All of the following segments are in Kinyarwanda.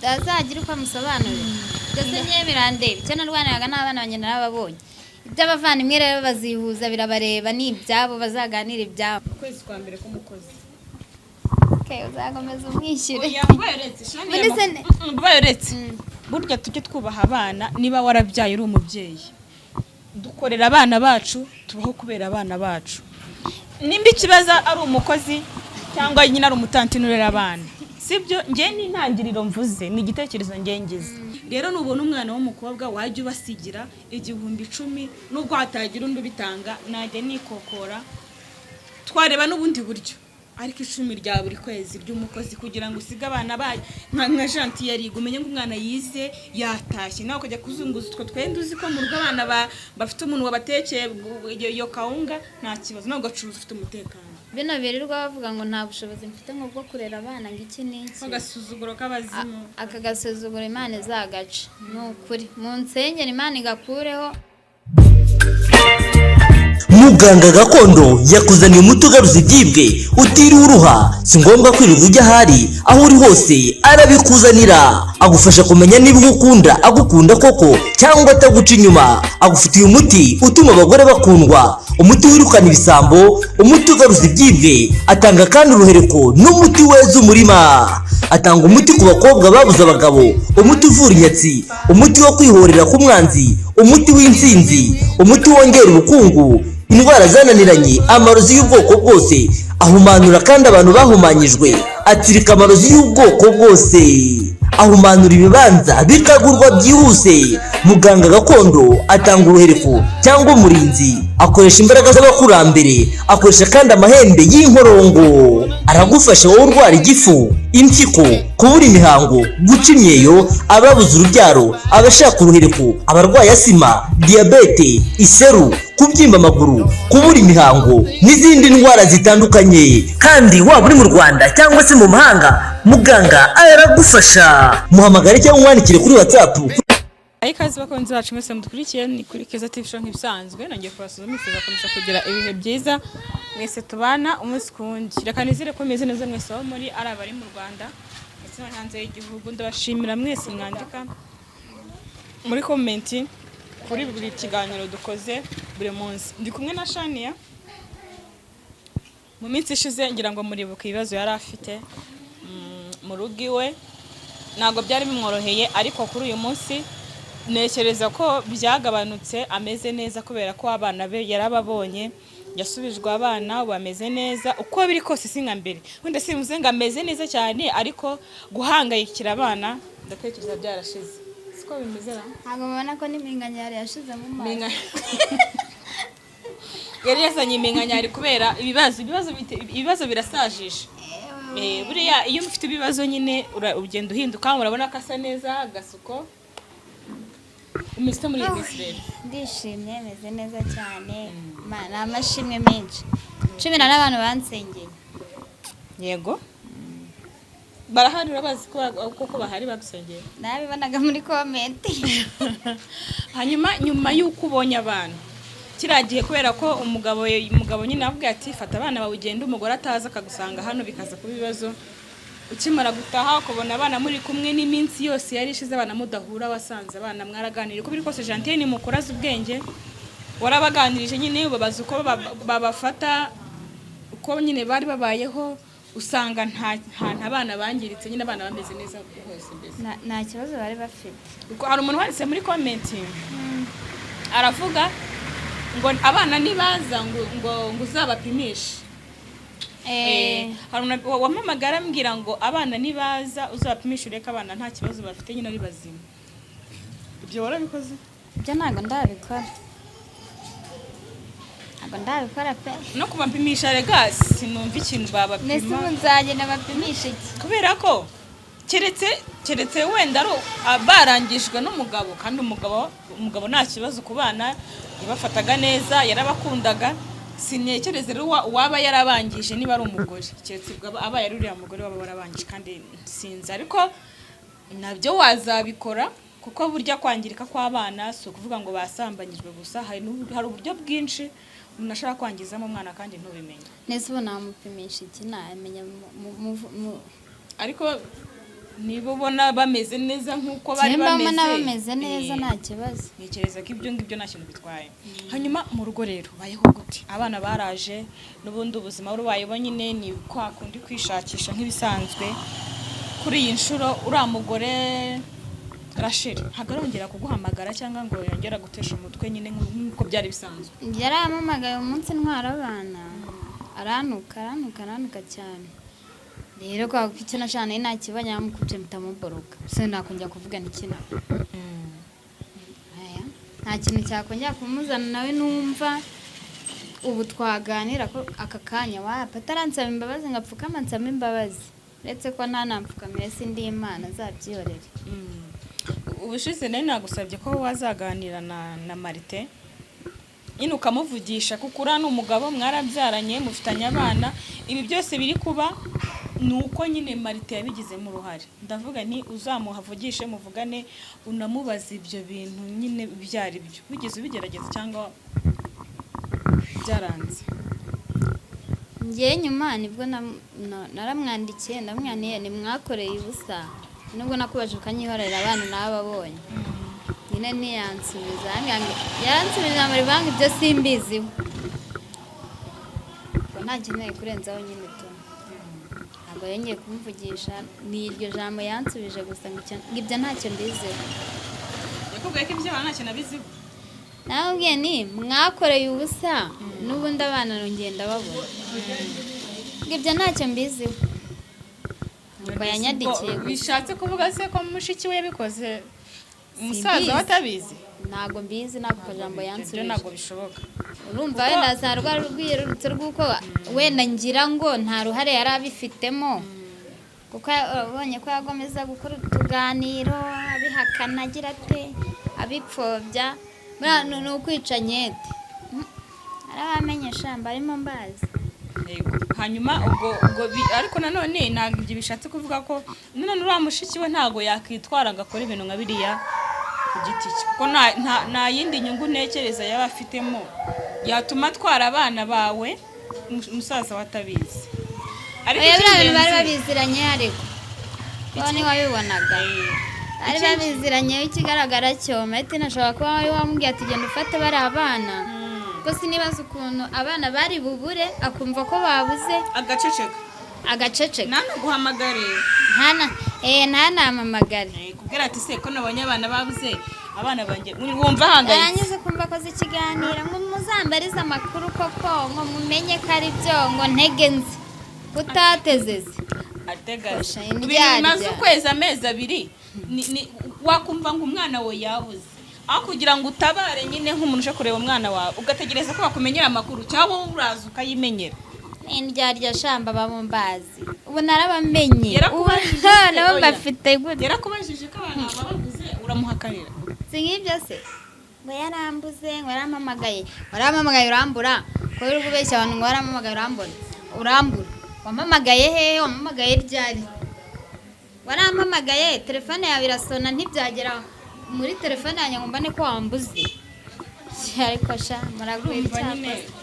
Azagira uko amusobanurira. Mbese nyewe birandeba, icyo narwaniraga n'abana banjye narababonye. Iby'abavandimwe rero bazihuza, birabareba, ni ibyabo, bazaganira ibyabo. Ukwezi kwa mbere k'umukozi. Okay, uzakomeza umwishyure. Oya, ubaye uretse Shani, Ubundi se ubaye uretse burya tujye twubaha abana. Niba warabyaye, uri umubyeyi, dukorera abana bacu, tubaho kubera abana bacu. Nimba ikibazo ari umukozi cyangwa nyine ari umutantine urera abana, sibyo? Njye ni intangiriro mvuze, ni igitekerezo njye ngize. Rero nubona umwana w'umukobwa, wajya ubasigira 10,000, nubwo hatagira undi ubitanga, najya nikokora, twareba n'ubundi buryo, ariko 10 rya buri kwezi ry'umukozi kugira ngo usige abana bayo nka Gentil yariga, umenye ngo umwana yize yatashye, nawe ukajya kuzunguza utwo twenda, uzi ko mu rugo abana bafite umuntu wabatekeye iyo kawunga, nta kibazo, nawe ugacuruza ufite umutekano. Bino birirwa bavuga ngo nta bushobozi mfite ngo bwo kurera abana, ngo iki n'iki. Agasuzuguro k'abazimu. Aka gasuzuguro Imana izagaca, ni ukuri mu nsengero Imana igakureho. Muganga gakondo yakuzaniye umuti ugaruza ibyibwe utiriwe uruha. Si ngombwa kwirirwa ujya ahari, aho uri hose arabikuzanira. Agufasha kumenya niba uwo ukunda agukunda koko cyangwa ataguca inyuma. Agufitiye umuti utuma abagore bakundwa, umuti wirukana ibisambo, umuti ugaruza ibyibwe. Atanga kandi uruhereko n'umuti weza umurima. Atanga umuti ku bakobwa babuze abagabo, umuti uvura inyatsi, umuti wo kwihorera k'umwanzi, umuti w'intsinzi, umuti wongera ubukungu, indwara zananiranye, amarozi y'ubwoko bwose. Ahumanura kandi abantu bahumanyijwe, atsirika amarozi y'ubwoko bwose, ahumanura ibibanza bikagurwa byihuse. Muganga gakondo atanga uruhereko cyangwa umurinzi, akoresha imbaraga z'abakurambere, akoresha kandi amahembe y'inkorongo. Aragufasha wowe urwara igifu, impyiko, kubura imihango, guca imyeyo, ababuze urubyaro, abashaka uruhereko, abarwaye asima, diyabete, iseru, kubyimba amaguru, kubura imihango n'izindi ndwara zitandukanye. Kandi waba uri mu Rwanda cyangwa se mu mahanga, muganga aragufasha. Muhamagare cyangwa umwandikire kuri WhatsApp. Ikaze bakunzi bacu mwese mudukurikiye, ni kuri Keza TV Show nk'ibisanzwe. Nongeye kubasuhuza, mwifuza gukomeza kugira ibihe byiza mwese tubana umunsi ku wundi. Reka nizere ko meze neza mwese aho muri, ari abari mu Rwanda ndetse no hanze y'igihugu. Ndabashimira mwese mwandika muri comment kuri buri kiganiro dukoze buri munsi. Ndi kumwe na Shania. Mu minsi ishize ngira ngo muribuka ibibazo yari afite mu rugo iwe, ntabwo byari bimworoheye, ariko kuri uyu munsi ntekereza ko byagabanutse, ameze neza kubera ko abana be yarababonye, yasubijwe abana, ubu ameze neza. Uko biri kose si nka mbere, wenda simvuze ngo ameze neza cyane, ariko guhangayikira abana ndatekereza byarashize. Siko bimeze ra? Ntabwo mubona ko n'iminkanyari yashize mu maso? Yari yazanye iminkanyari kubera ibibazo. Ibibazo birasajisha. Buriya iyo ufite ibibazo nyine ugenda uhinduka. Murabona ko asa neza agasuko. Umeze ute muri iyi minsi rero? Ndishimye, meze neza cyane. Ni amashimwe menshi, cumi na n'abantu bansengeye. Yego, barahari, urabazi ko koko bahari bagusengeye. Nabibonaga muri comment. Hanyuma nyuma y'uko ubonye abana kiriya gihe, kubera ko umugabo nyine avuga ati: "Fata abana bawe ugende," umugore ataza akagusanga hano bikaza kuba ibibazo, ukimara gutaha ukabona abana muri kumwe, n'iminsi yose yari ishize abana mudahura, wasanze abana mwaraganiriye? Uko biri kose Gentil ni mukuru, azi ubwenge. Warabaganirije nyine, ubabaza uko babafata, uko nyine bari babayeho, usanga nta hantu abana bangiritse, nyine abana bameze neza hose mbese? Nta kibazo bari bafite. Kuko hari umuntu wanditse muri comment aravuga ngo abana nibaza ngo uzabapimishe. Hari umuntu wampamagara ambwira ngo abana nibaza uzabapimishe, ureke abana nta kibazo bafite, nyine ari bazima. Ibyo warabikoze? Ibyo ntabwo ndabikora, ntabwo ndabikora pe. No kubapimisha rega sinumva ikintu Mbese babapima. ubu nzagenda bapimisha iki? Kubera ko keretse wenda ari barangijwe n'umugabo, kandi umugabo nta kibazo ku bana, yabafataga neza, yarabakundaga. Sintekereze rero uwaba yarabangije niba ari umugore, keretse ubwo abaye ari uriya mugore waba warabangije, kandi sinzi. Ariko nabyo wazabikora, kuko burya kwangirika kw'abana si ukuvuga ngo basambanyijwe gusa, hari uburyo bwinshi umuntu ashobora kwangizamo umwana kandi ntubimenye. Nese ubu namupimisha iki? Namenya Ariko Niba ubona bameze neza nk'uko bari Simba bameze, mbona bameze neza, nta kibazo. Ntekereza ko ibyo ngibyo nta kintu bitwaye. Hanyuma mu rugo rero ubayeho gute? Abana baraje, n'ubundi ubuzima urubayeho nyine ni kwa kundi kwishakisha nk'ibisanzwe. Kuri iyi nshuro uriya mugore Rachel ntabwo arongera kuguhamagara cyangwa ngo yongera gutesha umutwe nyine nk'uko byari bisanzwe? Yarampamagaye umunsi ntwara abana, aranuka, aranuka, aranuka cyane. Rero kwa kuko icyo nashaka nari nakibonye, namukubye mpita muboroga, se nakongera kuvugana iki nawe? Aya, nta kintu cyakongera kumuzana nawe. Numva ubu twaganira ko aka kanya wapa ataransaba imbabazi ngo apfukame ansame imbabazi, uretse ko nta nampfukamire, sindi Imana, azabyihorere. Ubushize nari nagusabye ko wazaganira na Marite nyine ukamuvugisha, kuko uriya ni umugabo mwarabyaranye, mufitanye abana. Ibi byose biri kuba ni uko nyine Marite yabigizemo uruhare. Ndavuga nti uzamuhavugishe, muvugane, unamubaze ibyo bintu nyine ibyo ari byo. Wigeze ubigerageza cyangwa byaranze? Njyewe nyuma nibwo naramwandikiye, ndamwaniye nimwakoreye ubusa, nubwo nakubaje ukanyihorera, abana nababonye nyine. Ntiyansubiza. Arambwira yaransubiza muri banki, ibyo simbiziho. Ubwo ntakeneye kurenzaho nyine tu, ntabwo yongeye kumvugisha. Ni iryo jambo yansubije gusa, ngo ngo ibyo ntacyo mbiziho. Yakubwiye ko ibyo abana ntacyo nabiziho? Namubwiye ni mwakoreye ubusa, n'ubundi abana ngenda babona, ngo ibyo ntacyo mbiziho. Ubwo yanyandikiye gusa. Bishatse kuvuga se ko mushiki we yabikoze umusaza Simbizi. we atabizi? Ntabwo mbizi, ntabwo kajambo Ibyo yansubije. ntabwo bishoboka. Urumva wenda za rwa rwiyerurutse rw'uko wenda ngira ngo nta ruhare yari abifitemo, kuko abonye ko yagomeza gukora utuganiro abihakana, agira ate, abipfobya. Buriya ni ukwica nyete. Arabamenye shamba arimo mbazi. Yego. Hanyuma ubwo ariko nanone ntabwo ibyo bishatse kuvuga ko nanone uriya mushiki we ntabwo yakwitwara ngo akore ibintu nka biriya ku giti cye, kuko nta yindi nyungu ntekereza yaba afitemo yatuma atwara abana bawe musaza we atabizi. Ariko Oya, biriya bintu bari icy'ingenzi- babiziranye, ariko ko ntiwabibonaga bari babiziranye. Ikigaragara cyo Martin ashobora kuba wari wamubwiye ati genda ufate bari abana, kuko sinibaza ukuntu abana bari bubure akumva ko babuze agaceceka, agaceceka. Nanaguhamagare? Ntana ntanampamagare. Kubwira ati se ko nabonye abana babuze, abana banjye, wumva ahangayitse. Yarangiza kumva akoze ikiganiro ngo muzambarize amakuru koko, ngo mumenye ko ari byo, ngo ntege nzi kutatezeze. Ategaje. Kurusha Ibintu indyarya. bimaze ukwezi, amezi 2, wakumva ngo umwana we yabuze, aho kugira ngo utabare nyine nk'umuntu uje kureba umwana wawe, ugategereza ko bakumenyera amakuru cyangwa wowe uraza ukayimenyera. Indyarya shamba bamumbazi, ubu narabamenye ubu. Yarakubajije se? Nabo Oya. mbafite gute? Yarakubajije ko abana babuze, uramuhakanira? Si nk'ibyo se, ngo yarambuze, ngo yarampamagaye. Warampamagaye urambura, ko uri kubeshya abantu ngo warampamagaye urambura, urambura. Wampamagaye hehe? Wampamagaye ryari? Warampamagaye, telefone yawe irasona, ntibyagera muri telefone yanjye ngo mbone ko wambuze. Ariko sha muragwira. Urumva nyine. Icyakoze.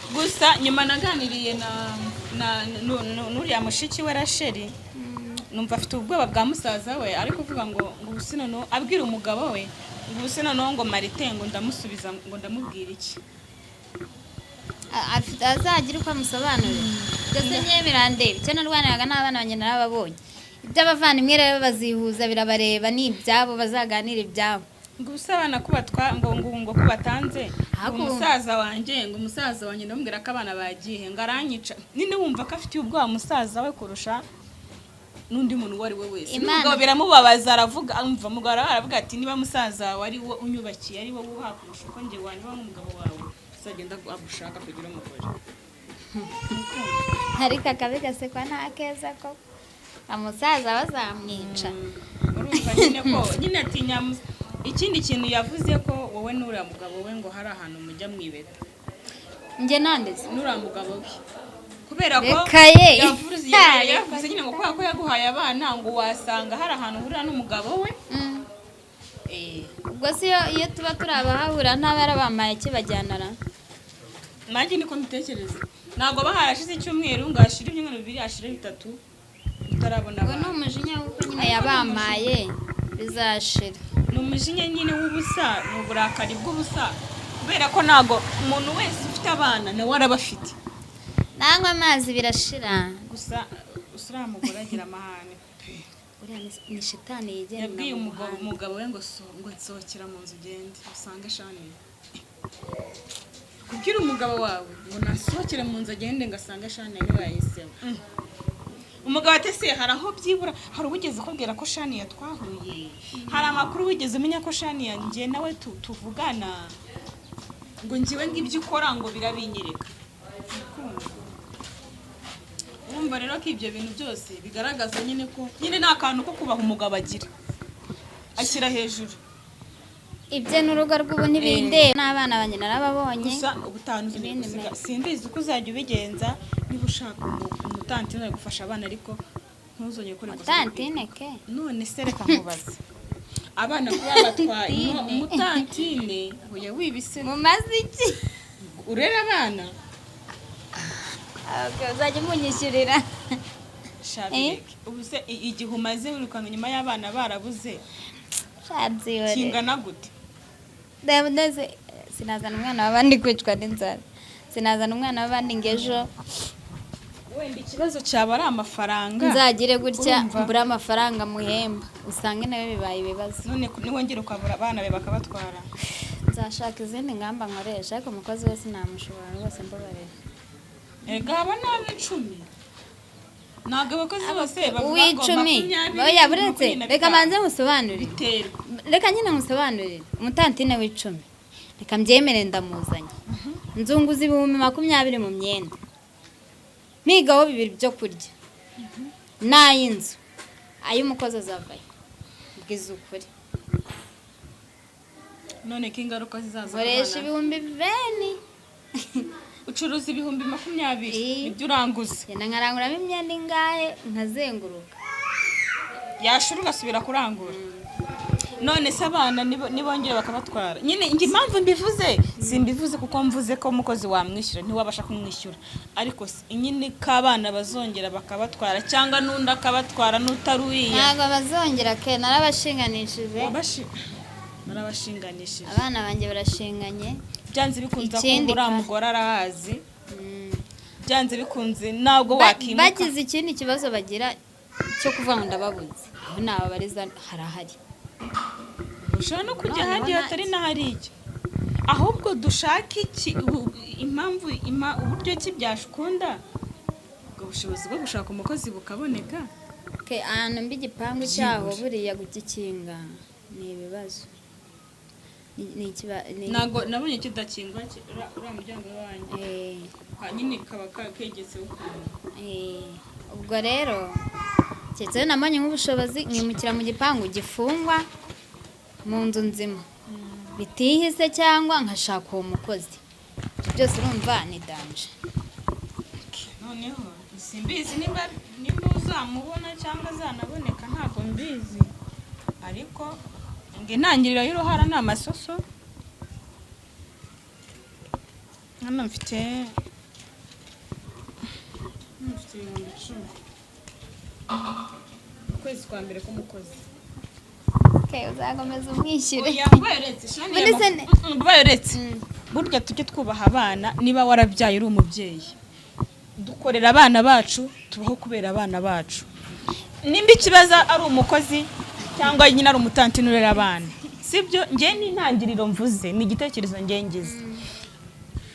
Gusa nyuma naganiriye na n'uriya mushiki we Rachel, numva afite ubwoba bwa musaza we, ari kuvuga ngo ubu se noneho, abwira umugabo we ngo ubu se noneho ngo Marite ngo ndamusubiza ngo ndamubwira iki? Azagira uko amusobanurira. Byose ngewe birandeba, icyo narwaniraga n'abana banjye narababonye. Iby'abavandimwe rero bazihuza, birabareba, ni ibyabo, bazaganira ibyabo. Ngo ubu se abana ko batwa ngo ko batanze ngo umusaza wanjye ndamubwira ko abana bagiye ngo aranyica nyine. Wumva ko afitiye ubwoba musaza we kurusha n'undi muntu uwo ari we wese. Imana- N'umugabo biramubabaza, aravuga, umva, umugabo aravuga ati niba musaza wawe ari wo unyubakiye, ari wowe uha kurusha uko njye wanyuba nk'umugabo wawe, uzagenda agushaka kugira umugore. Ariko akabi gasekwa n'akeza koko, umusaza bazamwica. Urumva nyine ko nyine atinya ikindi kintu yavuze ko wowe n'uriya mugabo we ngo hari ahantu mujya mwibeta. Njye nandeze? N'uriya mugabo we, kubera ko Reka ye. yavuze yavuze nyine ngo kubera ko yaguhaye abana, ngo wasanga hari ahantu uhurira n'umugabo we. Ubwo si iyo tuba turi abahahura ntaba yarabamaye kibajyana ra? Nanjye niko mbitekereza, ntabwo aba harashize icyumweru ngo hashire ibyumweru 2, hashire 3. Utarabona Ngo ni abana. umujinya w'uko nyine yabamaye, bizashira. Ni umujinya nyine w'ubusa, ni uburakari bw'ubusa, kubera ko ntago umuntu wese ufite abana nawe arabafite. Nanywa amazi birashira. Gusa uriya mugore agira amahane pe. Uriya ni shitani yigenga Yabwiye mu umugabo muhanda. Umugabo we ngo ngo nsohokera mu nzu, ugende usange Shani. Kubwira umugabo wawe ngo nasohokere mu nzu, agende ngo asange Shani niwe yahisemo. Umugabo ati: "Se hari aho byibura hari uwigeze ukubwira ko Shani yatwahuye? Hari amakuru wigeze umenya ko Shani yanjye nawe tuvugana?" Ngo ngiwe ngo ibyo ukora ngo birabinyereka. Urumva rero ko ibyo bintu byose bigaragaza nyine ko nyine nta kantu ko kubaha umugabo agira, ashyira hejuru. Ibye n'urugo rw'ubu ntibindeba, n'abana banjye narababonye. Gusa ubutaha ntuzongere Ibindi gusiga. Simbizi uko uzajya ubigenza niba ushaka umutantine uri gufasha abana, ariko ntuzongere gukora ikosa. Mutantine ke? None se reka nkubaze, abana kuba batwaye umutantine, oya, wibise. Mumaze iki? Urera abana. Okay, uzajya umunyishyurira. Shabireke. Ubu se igihe umaze wirukanka inyuma y'abana barabuze Shabyihorere. kingana gute? Ndetse sinazana umwana w'abandi kwicwa n'inzara, sinazana umwana w'abandi ngo ejo Wenda ikibazo cyaba ari amafaranga. nzagire gutya Urumva? mbure amafaranga muhemba, usange nawe bibaye ibibazo. None niwongera ukabura abana be bakabatwara? Nzashaka izindi ngamba nkoresha, ariko umukozi wese namushobora rwose, mbabarira. Erega aba ni ab'icumi, ntabwo abakozi bose bavuga ngo Uw'icumi 20, oya, buretse 25. Reka manze musobanurire. Biterwa. Reka nyine musobanurire. Umutantine w'icumi, reka mbyemere, ndamuzanye, nzunguza 20,000 mu myenda, mpigaho bibiri byo kurya n'ay'inzu, ay'umukozi azavayo? Mbwiza ukuri. None ko ingaruka zizaza ku Nkoresha bana. 20,000. Ucuruza 20,000? Eh. Nibyo uranguza? Genda nkaranguramo imyenda ingahe, nkazenguruka. Yashira ugasubira kurangura. None se abana nibongera bakabatwara nyine? Njye impamvu mbivuze, simbivuze kuko mvuze ko umukozi wamwishyura, ntiwabasha kumwishyura, ariko nyine ko abana bazongera bakabatwara, cyangwa n'undi akabatwara n'utari uriya. Ntabwo bazongera ke, narabashinganishije. Narabashinganishije. Abana banjye barashinganye. Byanze bikunze Ikindi ko uriya mugore arahazi. Byanze bikunze ntabwo wakimuka. Bagize ikindi kibazo bagira cyo kuvuga ngo ndababuze, aho nababariza harahari. Ushobora no kujya Noneho ahandi hatari na hariya. Ahubwo dushake iki, impamvu uburyo ki byakunda, ubwo bushobozi bwo gushaka umukozi bukaboneka. Ke ahantu mbi, igipangu cyaho buriya kugikinga ni ibibazo. Ntabwo nabonye kidakingwa uriya muryango w'iwanjye. Nyine kaba kegetseho ukuntu. Ubwo rero keretse nabonye nk'ubushobozi nkimukira mu gipangu gifungwa, mu nzu nzima bitihise, cyangwa nkashaka uwo mukozi. Ibyo byose urumva ni danger. Noneho simbizi nimba uzamubona cyangwa azanaboneka, ntabwo mbizi, ariko ngo intangiriro y'uruhara ni amasoso. Hano mfite 10,000, ukwezi kwa mbere k'umukozi. Okay, uzakomeza umwishyure. Oya, mbayoretse shani. Muri Mbayoretse. Burya tujye twubaha abana. Niba warabyaye uri umubyeyi, dukorera abana bacu, tubaho kubera abana bacu. Nimba ikibazo ari umukozi cyangwa nyine ari umutantine urera abana, sibyo? Njye ni intangiriro mvuze, ni igitekerezo njye ngize.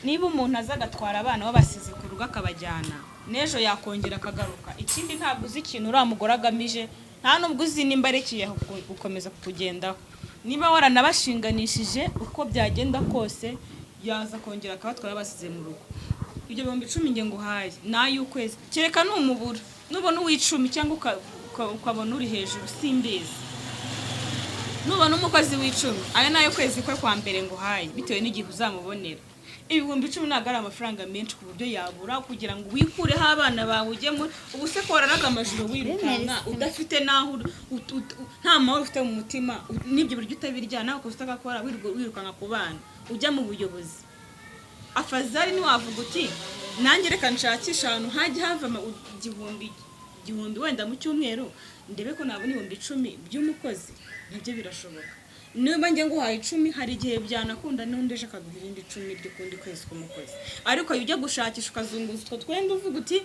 Niba umuntu aza agatwara abana babasize ku rugo akabajyana, n'ejo yakongera akagaruka. Ikindi, ntabwo uzi ikintu uriya mugore agamije, nta nubwo uzi nimba arekeye aho gukomeza kukugendaho. Niba waranabashinganishije, uko byagenda kose yaza kongera akabatwara basize mu rugo. Ibyo 10,000 nge nguhaye ni ay'ukwezi, kereka numubura, nubona uw'icumi cyangwa ukabona uri hejuru, simbizi. Nubona umukozi w'icumi, ayo ni ay'ukwezi kwe kwa mbere nguhaye, bitewe n'igihe uzamubonera. 10,000 ntabwo ari amafaranga menshi ku buryo yabura kugira ngo wikureho abana bawe ujye muri ubu. Se ko wararaga amajoro wirukanka, udafite n'aho nta mahoro ufite mu mutima, n'ibyo biryo utabirya, nawe ukoze utagakora, wirukanka ku bana, ujya mu buyobozi, afazari ntiwavuga uti nanjye reka nshakishe ahantu hajya hava 1000? Igihumbi wenda mu cyumweru, ndebe ko nabona 10,000 by'umukozi, nabyo birashoboka. Niba njye nguhaye 10, hari igihe byanakunda n'undi ejo akaguha irindi 10 ry'ukundi kwezi k'umukozi. Ariko iyo ujya gushakisha ukazunguza utwo twenda uvuga uti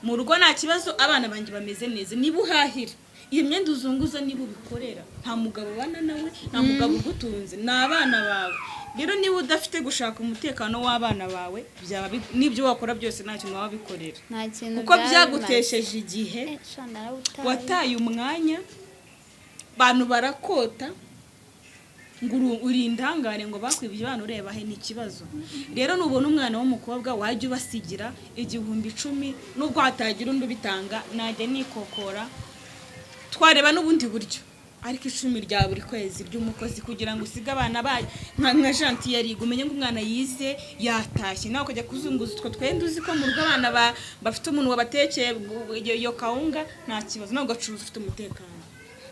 mu rugo nta kibazo, abana banjye bameze neza, niba uhahira iyo myenda uzunguza, niba ubikorera, nta mugabo ubana nawe, nta mugabo ugutunze, ni abana bawe. Rero niba udafite gushaka umutekano w'abana bawe, byaba n'ibyo wakora byose nta kintu waba bikorera, Nta kintu kuko byaba byagutesheje igihe. bimaze. Sha, narawutaye. Wataye umwanya, abantu barakota ngo uri indangare, ngo bakwibye abana, ureba he? Ni ikibazo. Rero nubona umwana w'umukobwa, wajya ubasigira 10,000, nubwo hatagira undi ubitanga, najya nikokora, twareba n'ubundi buryo, ariko 10 rya buri kwezi ry'umukozi kugira ngo usige abana bayo nka Gentil yariga, umenye ngo umwana yize yatashye, nawe ukajya kuzunguza utwo twenda uzi ko mu rugo abana bafite umuntu wabatekeye iyo kawunga, nta kibazo, nawe ugacuruza ufite umutekano.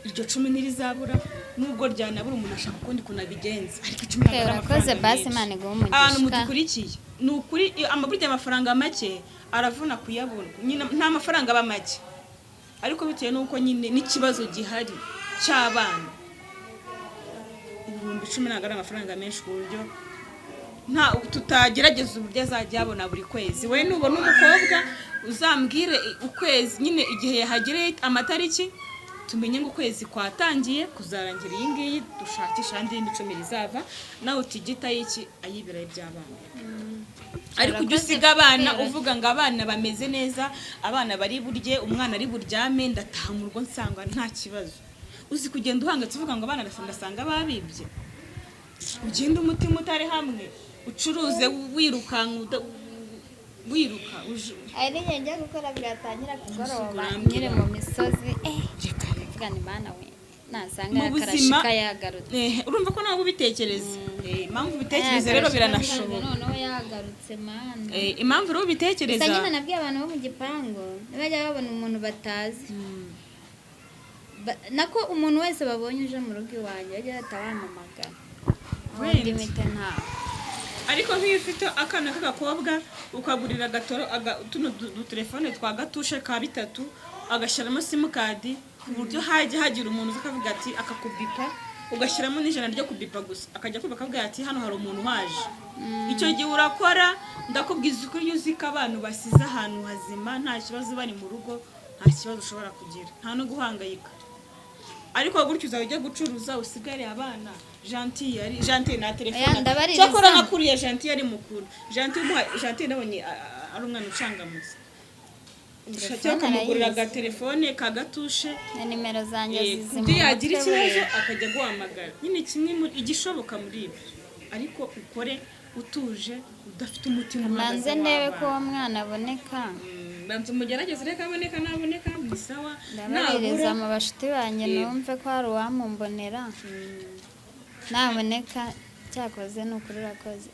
Iryo 10 ntirizabura, nubwo ryanabura umuntu ashaka ukundi kuntu abigenza, ariko 10 ntabwo ari Urakoze, amafaranga basi menshi. Imana iguhe umugisha. Abantu mudukurikiye, ni ukuri burya amafaranga make aravuna kuyabona nyine, nta mafaranga aba make, ariko bitewe n'uko nyine n'ikibazo gihari cy'abana, 10,000 ntabwo ari amafaranga menshi ku buryo nta tutagerageza uburyo azajya yabona buri kwezi. We nubona umukobwa uzambwire ukwezi nyine igihe yahagereye, amatariki, tumenye ngo ukwezi kwatangiye kuzarangira iyi ngiyi, dushakisha andi yindi 10 rizava, nawe utigita y'iki ay'ibirayi by'abana. Ariko ujya usiga abana uvuga ngo abana bameze neza, abana bari burye, umwana ari buryame, ndataha mu rugo nsanga nta kibazo. Uzi kugenda uhangayitse uvuga ngo abana ndasanga babibye, ugenda umutima utari hamwe, ucuruze wirukanka, wiruka Hari n'igihe njya gukora bwatangira kugoroba Urambwira. nkiri mu misozi, Reka, reka. mvuga ni Mana we, nasanga Mu buzima- yakarashika yagarutse. Urumva ko nawe ubitekereza. Impamvu ubitekereza rero biranashoboka. Noneho yagarutse, Mana. Impamvu rero ubitekereza Gusa nyine nabwiye abantu bo mu gipangu, nibajya babona umuntu batazi, nako umuntu wese babonye uje mu rugo iwanjye, bajya bahita bampamagara ubundi Wenda. mpite ntaha. Ariko nk'iyo ufite akana k'agakobwa ukagurira agatoro tuno dutelefone twa gatushe ka bitatu, agashyiramo simukadi, ku buryo hajya hagira umuntu uza akavuga ati, akakubipa, ugashyiramo n'ijana ryo kubipa gusa, akajya kubipa akavuga ati hano hari umuntu uhaje. Icyo gihe urakora, ndakubwiza ukuri, iyo uzi ko abantu basize ahantu hazima, nta kibazo, bari mu rugo, nta kibazo ushobora kugira, nta no guhangayika. Ariko gutyo uzajya ujya gucuruza usigare abana, Gentil yari Gentil nta telefone. Oya, ndabaririza. Cyakora nka kuriya Gentil yari mukuru, Gentil Gentil nabonye ari umwana ucangamutse. Telefone Cyangwa ukamugurira arayizi. agatelefone ka gatushe, Na nimero zanjye zizi mu ku buryo yagira mutwe ikibazo buriya. akajya guhamagara nyine, kimwe muri igishoboka muri ibyo, ariko ukore utuje, udafite umutima Mbanze uhagaze ndebe ko w'abana. uwo mwana aboneka. Banza umugerageze, reka aboneka, naboneka ni sawa, Ndabaririza nabura mu bashuti banjye, numve ko hari uwamumbonera. Naboneka cyakoze, ni ukuri urakoze.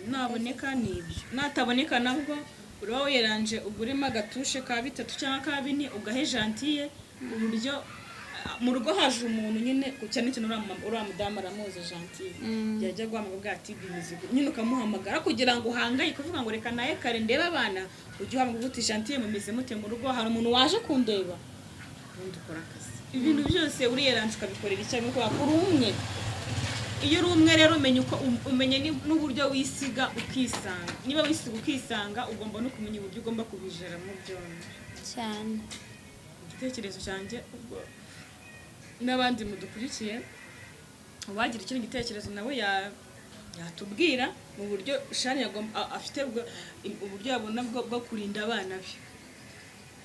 Naboneka ni ibyo, nataboneka nabwo uraba wiranje uguremo agatushe ka bitatu cyangwa ka bine, ugahe Gentille, uburyo mu rugo haje umuntu nyine, cyane cyane uriya mudamu aramuzi Gentille, yajya guhamagara bwa ati bimeze gutya, nyine ukamuhamagara kugira ngo uhangayike uvuga ngo reka naye kare ndebe abana, ujye uhamagara uti Gentille mumeze mute mu rugo, hari umuntu waje kundeba, ubundi ukora akazi. Ibintu byose uriyeranje ukabikorera icyarimwe kubera ko uri umwe. Iyo uri umwe rero umenya uko umenya n'uburyo wisiga ukisanga. Niba wisiga ukisanga, ugomba no kumenya uburyo ugomba kubijeramo byombi. Cyane. Igitekerezo cyanjye ubwo, n'abandi mudukurikiye, uwagira ikindi gitekerezo nawe yatubwira mu buryo Shani afite uburyo yabona bwo kurinda abana be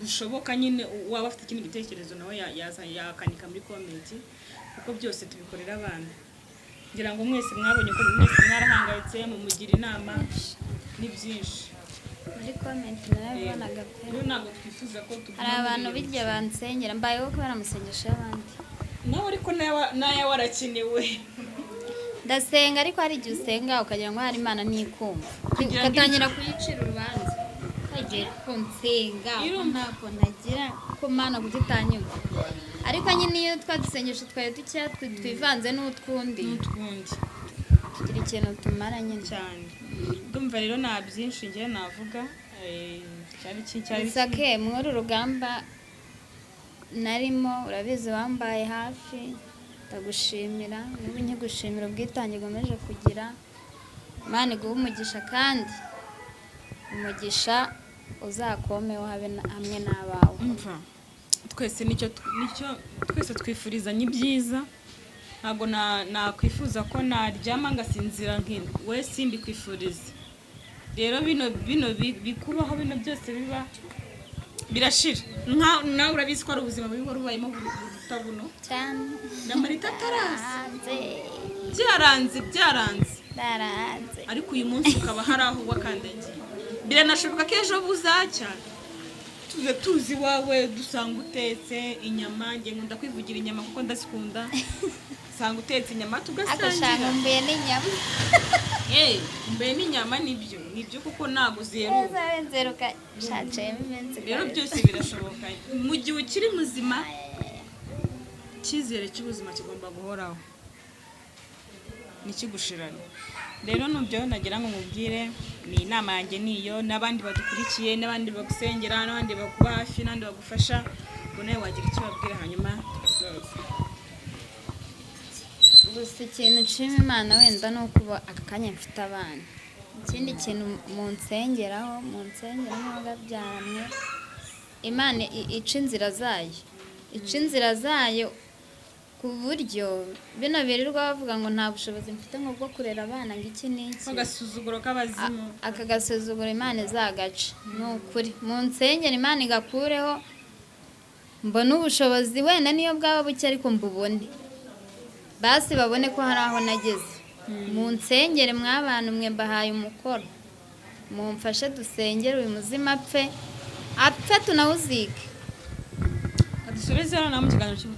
bushoboka nyine. Waba afite ikindi gitekerezo nawe yaza yakanika muri comment, kuko byose tubikorera abana. Ngira ngo mwese mwabonye ko mwese mwarahangayitse, mumugira inama, ni byinshi. Muri comment narabibonaga pe. Rero ntabwo twifuza ko tuguma Hari abantu muri iyo bijya bansengera, mbayeho kubera amasengesho y'abandi. Nawe ariko nawe warakenewe. Ndasenga, ariko hari igihe usenga ukagira ngo hari Imana ntikumva, Kugira ngo ugatangira kuyicira urubanza, ukagiye ko nsenga ko Irumva. ntako ntagira, ko Mana kuki utanyumva? Ariko nyine iyo twa dusengesho twawe dukeya twivanze n'utwundi, n'utwundi, tugira ikintu tumara nyine. Cyane. Ndumva rero nta byinshi njye navuga, cyari Gusa ke muri uru rugamba narimo urabizi, wambaye hafi, ndagushimira. N'ubu nkigushimira ubwitange ukomeje kugira. Imana iguhe umugisha, kandi umugisha uzakomeho habe hamwe n'abawe. Umva, twese nicyo twese twifurizanya ibyiza. Ntabwo nakwifuza ko naryama ngasinzira nki we simbikwifurize. Rero bino bikubaho, bino byose biba birashira. Nka nawe urabizi ko ari ubuzima bubi wari ubayemo buruta buno cyane. Na Marita ataraza. Hanze. Byaranze, byaranze. Byaranze. Ariko uyu munsi ukaba hari aho wakandagiye. Biranashoboka ko ejo buzacya tuze tuzi iwawe dusanga utetse inyama. Nge nkunda kwivugira inyama kuko ndazikunda. Usanga utetse inyama Agashaka tugasangira. Mbuye n'inyama. Eh, mbe n'inyama, nibyo nibyo, kuko ntabwo ziheruka. Neza nzeruka shaciyemo iminsi Rero kabisa. byose birashoboka mu gihe ukiri muzima. Icyizere cy'ubuzima kigomba guhoraho, ntikigushirane. Rero nubyo nagira ngo nkubwire, ni inama yanjye niyo, n'abandi badukurikiye, n'abandi bagusengera, n'abandi bakuba hafi, n'abandi bagufasha, ngo nawe wagira icyo ubabwira, hanyuma tugasoza. Gusa ikintu nshima Imana wenda ni ukuba aka kanya mfite abana. Ikindi kintu munsengeraho, munsengeraho mwabyaramwe, Imana ica inzira zayo, ica inzira zayo ku buryo bino birirwa bavuga ngo nta bushobozi mfite ngo bwo kurera abana, ngo iki n'iki. Agasuzuguro k'abazimu. Aka gasuzuguro Imana izagaca. Ni ukuri mu nsengero Imana igakureho, mbone ubushobozi, wenda niyo bwaba buke ariko mbubone, basi babone ko hari aho nageze. Mu nsengere mw'abantu mwe, mbahaye umukoro, mumfashe dusengere uyu muzimu apfe, apfe tunawuzike. Dusoreze hano nawe mu kiganiro cy'ubutaha.